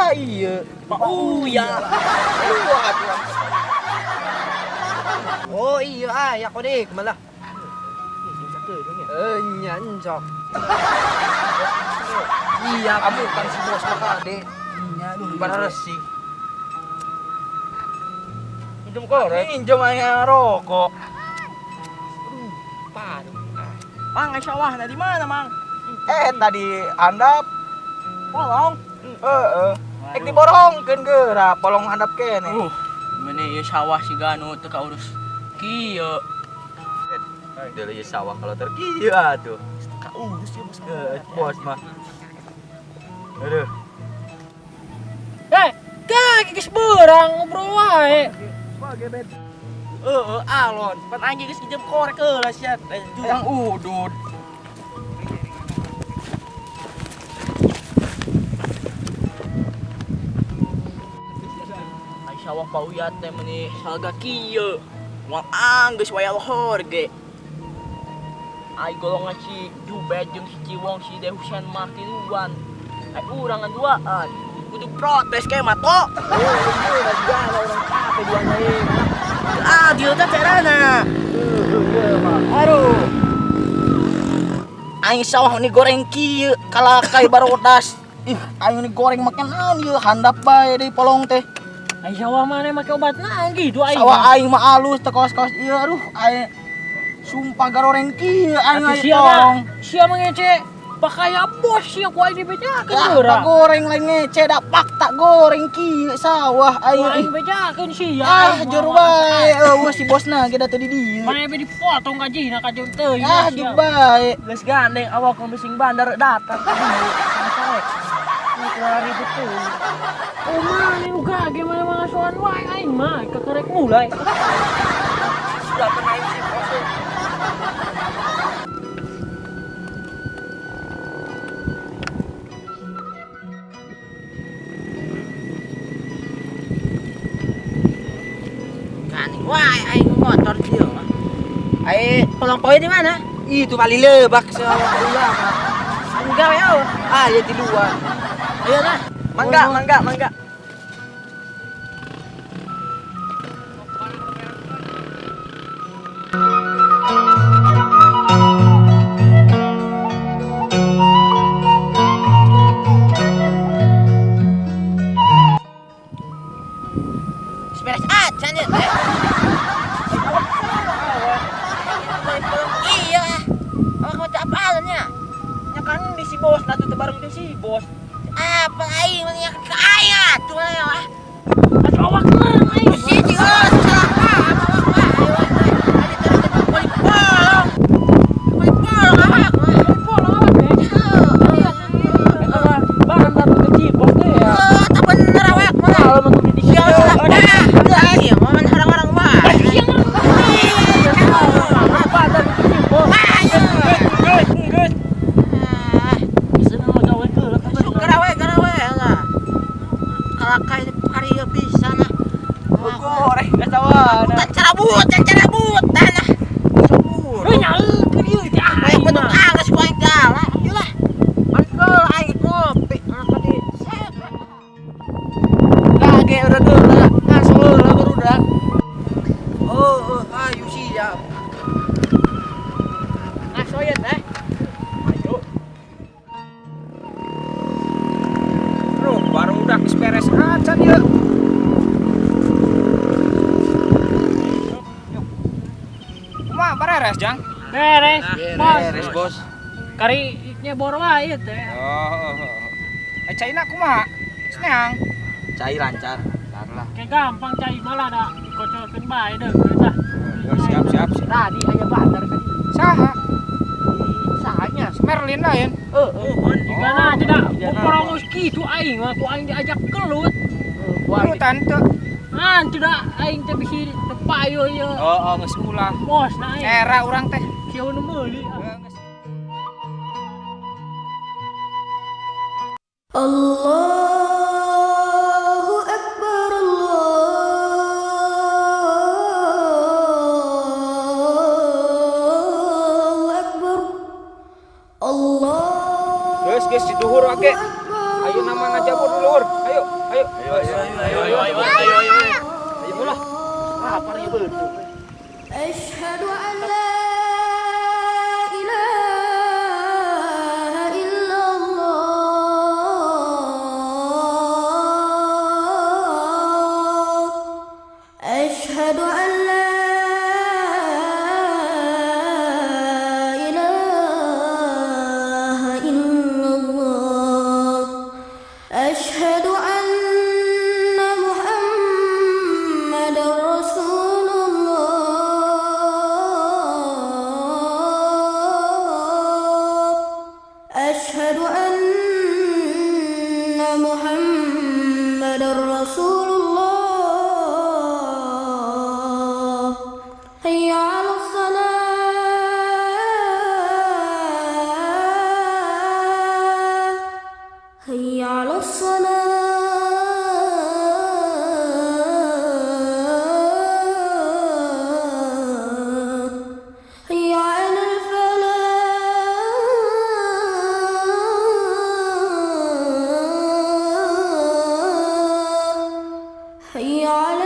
Ka ieu. Pak Uya. Oh iya ah, ya kodik malah. Eh, nyancok. Iya, Kamu kan si bos mah kade. Bararesi. Minjem korek. Minjem aya rokok. Paru. Mang, ai sawahna di mana, Mang? Eh tadi handap. Polong. Heeh. Ek diborongkeun geura, polong handap kene. Mene ieu sawah siga nu teu kaurus kieu. Deuleu ieu sawah kalau terkieu atuh. Kaurus ieu bos. Bos mah. Aduh. Eh, kaki geus beurang ngobrol wae. Heeh, alon. Pan aing geus nginjem korek heula sia. Yang udud. Ai sawah Pak Uya teh meuni salga kieu. Moal anggeus waya lohor ge. Ai golongan si Jubed jeung si Ciwong si De Husen mah tiluan. Ai urang ngan duaan. Kudu protes kayak mato. Oh, iya, segala orang capek dua aing. Adil teh carana. Aduh. Aing sawah ni goreng kieu kalakai barodas. Ih, aing ni goreng makan naon ieu handap bae deui polong teh. Ai sawah maneh make obat naon gitu aing. Sawah aing mah alus teu kaos-kaos ieu aduh aing sumpah garoreng kieu aing Atuh aing sia polong. mah, sia mah ngece pakaya bos sia ku aing dibejakeun Lah, geura. tak goreng lain ngece da fakta goreng kieu sawah Ku aing. aing bejakeun sia. Ah, jor bae eueuh si bosna ge da teu di dieu. Maneh be dipotong gajina ka jeung teuing. Ah, sia. jor bae. Geus gandeng awak bising bandar datang ka dieu. Sama Ini ribut tuh. Oh maneh nu gage maneh mah ngasoan wae aing mah kekerek mulai. Sudah pernah si bos. Gandeng wae aing motor dia mah. Ai polong poe di mana? Itu paling lebak sawah Pak Uya mah. Anu gawe oh. Ah, ya di luar. Ayo nah. Mangga, mangga, mangga. Beres aja nih. Iya. Awak mau apa nya? Nya kan di si bos, nah tuh bareng jeung si bos. Apa aing mah nya ke aing atuh mah ah. Atuh awak mah aing. Si jiwa salah paham awak mah. Ayo boleh bolong. Boleh bolong awak mah. Polong awak teh. Eta mah bareng da tuh si bos teh ya. Oh, tak bener awak mah. Kalau mah tuh di Sia salah paham. Iya, mah orang-orang mah. Apa da tuh si bos. Ayo. Geus, geus. Bisa mah gawe heula kan. Garawe garawe lah. Kalakai karieu pisan ah. Goreng ka sawahna. Tan carabutan ah. Sepur. Heuh nyaleukeun ieu teh Aing aing bentuk mah. angges ku aing galak. Ieu lah. Mantul aing ngopi anak tadi. Kage udah heula, ngaso heula barudak. Oh, ayo siap. Ngaso ya teh. Ayo. Aduh, barudak geus beres acan ieu. Kumaha bareres, Jang? Beres, bos. Beres, Bos. Kari nyebor wae ieu teh. Oh. Eh caina kumaha? Seneang. Cai lancar. Lancar lah. Kayak gampang cai malah da dikocorkeun bae deukeut tah. Siap, siap, siap. Tadi aya bandar kan. Saha? Sahanya. Merlin lain. Heeh. Jigana tidak kuporongos kitu aing mah ku aing diajak gelut. Lu tante. Ah, tidak aing teh bisi teu payo ieu. Oh, oh geus ulah. Bos na aing. Era urang teh. Kieu nu meuli. Heeh, geus. Allahu Akbar, Allahu Akbar, Allah. Geus geus di duhur oge. Ayo nama ngajabur dulur. Ayo. Ayo. Ayo ayo ayo Ayo ayo ayo ayo. Ayo lah. Lapar ieu beuteung. أشهد أن لا إله إلا الله أشهد أن لا إله إلا الله أشهد أن محمدا رسول الله أشهد أن محمدا رسول الله حي على الصلاة حي على الصلاة حي على الفلاح حي على